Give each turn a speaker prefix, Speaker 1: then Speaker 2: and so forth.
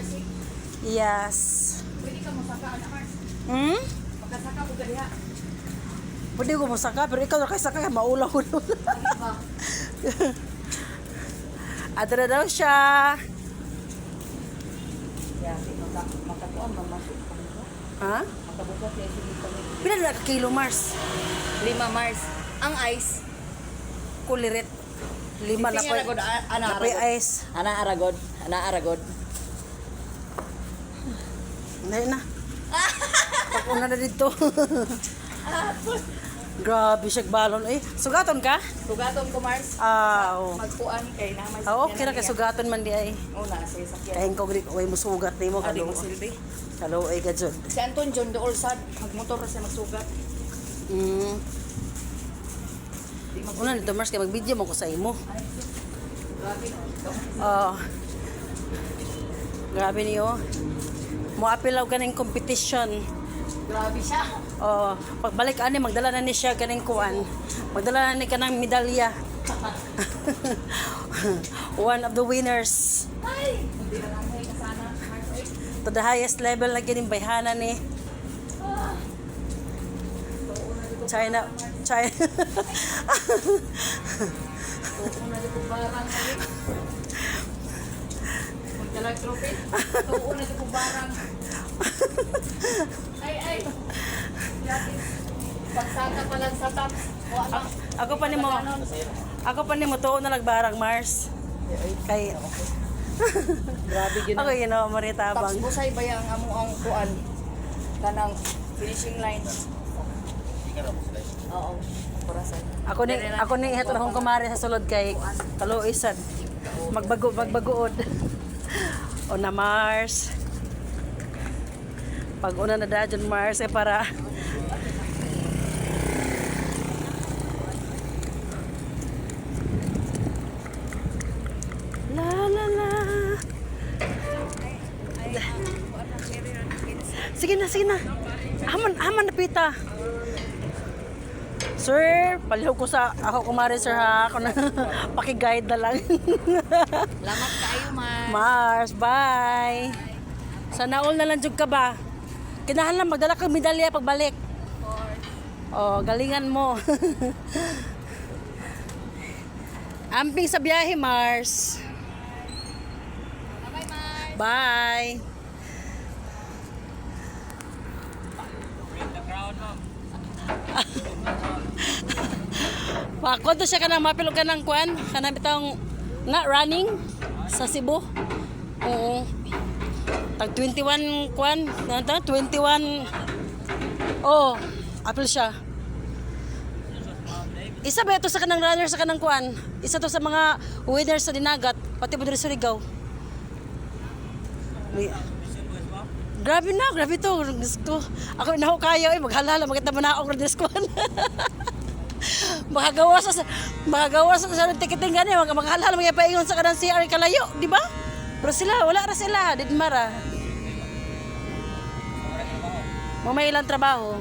Speaker 1: Marcy.
Speaker 2: Yes.
Speaker 1: Pwede ka mosaka ana, Mars. Makasaka ko gadiha.
Speaker 2: Pwede ko mosaka, pero ikaw na kay saka, maulaw ko.
Speaker 1: Lagi ba?
Speaker 2: Ato na daw siya.
Speaker 1: Yeah, di maka makakuan mamasok pa nito.
Speaker 2: Ha?
Speaker 1: Makabukat kay sige kami.
Speaker 2: Pila na ka kilo, Mars?
Speaker 1: 5, Mars. Ang ice.
Speaker 2: Kulirit. 5 na
Speaker 1: Sige,
Speaker 2: po.
Speaker 1: aragod, ana,
Speaker 2: Na po'y
Speaker 1: aragod.
Speaker 2: ice.
Speaker 1: Ana aragod, ana aragod.
Speaker 2: Hindi na. Pag-una na dito. Grabe siya balon. Eh, sugaton ka?
Speaker 1: Sugaton ko, Mars.
Speaker 2: Ah, oo.
Speaker 1: Magkuan kay na may
Speaker 2: Ah, okay ra kay sugaton man di ay.
Speaker 1: Una sa sakyan.
Speaker 2: Kain ko gri way musugat nimo
Speaker 1: Adi
Speaker 2: kalo.
Speaker 1: mo silbi.
Speaker 2: Kalo ay ka jud.
Speaker 1: Si Anton John dool sad magmotor ra siya magsugat. Di mag
Speaker 2: Una nito, Mars, kay mag-video mo ko sa imo.
Speaker 1: Grabe no.
Speaker 2: Oh. Grabe niyo. Moapilaw kaning competition.
Speaker 1: Grabe siya.
Speaker 2: Oh, pagbalik ani magdala na ni siya kaning kuan. Magdala na ni kanang medalya. One of the winners.
Speaker 1: Ay, hindi na lang may kasana, Mars. Oy.
Speaker 2: To the highest level na gining bayhana ni China China.
Speaker 1: Tuo na di ko barang kali. Magdalag trophy. Tuo na di ko barang. Ay ay. Grabe. Pagsaka pa lang sa top. Wa na.
Speaker 2: Ako pa nimo. Ako pa nimo tuo na nagbarang, Mars. Kay
Speaker 1: Grabe gyud.
Speaker 2: ako yun know, Marita
Speaker 1: Tops
Speaker 2: Abang.
Speaker 1: busay ba ang amo ang kuan kanang finishing line. Oo. Kurasay.
Speaker 2: Ako ni ihatod akong kumare sa sulod kay kaluoy sad. Magbago magbagood. O na, Mars. Pag una na dajon, Mars, eh para La la la. Sige na, sige na. Haman, haman na pita. Sir, palihog ko sa ako kumare, sir, ha. Ako na paki-guide na lang.
Speaker 1: Lamat kaayo, Mars.
Speaker 2: Mars, bye. Sana all na lang jud ka ba? Kinahanglan magdala kag medalya pagbalik. Oh, galingan mo. Amping sa biyahe, Mars.
Speaker 1: Bye, Mars.
Speaker 2: Bye. Pakon to siya kanang mapilog ka ng kuan, kanang bitong na running sa Cebu. Oo. Tag 21 kuan, ano ta? 21. Oh, apil siya. Isa ba ito sa kanang runner sa kanang kuan? Isa to sa mga winners sa Dinagat, pati po diri sa Surigao. Grabe na, grabe to. Diyos ko. Ako na ako kaya, eh, maghalala, maganda mo na ako ng Diyos ko. Makagawa sa tiketing gani, maghalala, mga paingon sa kanang CR kalayo, di ba? Pero sila, wala ra sila, didmara. Mamay ilang trabaho.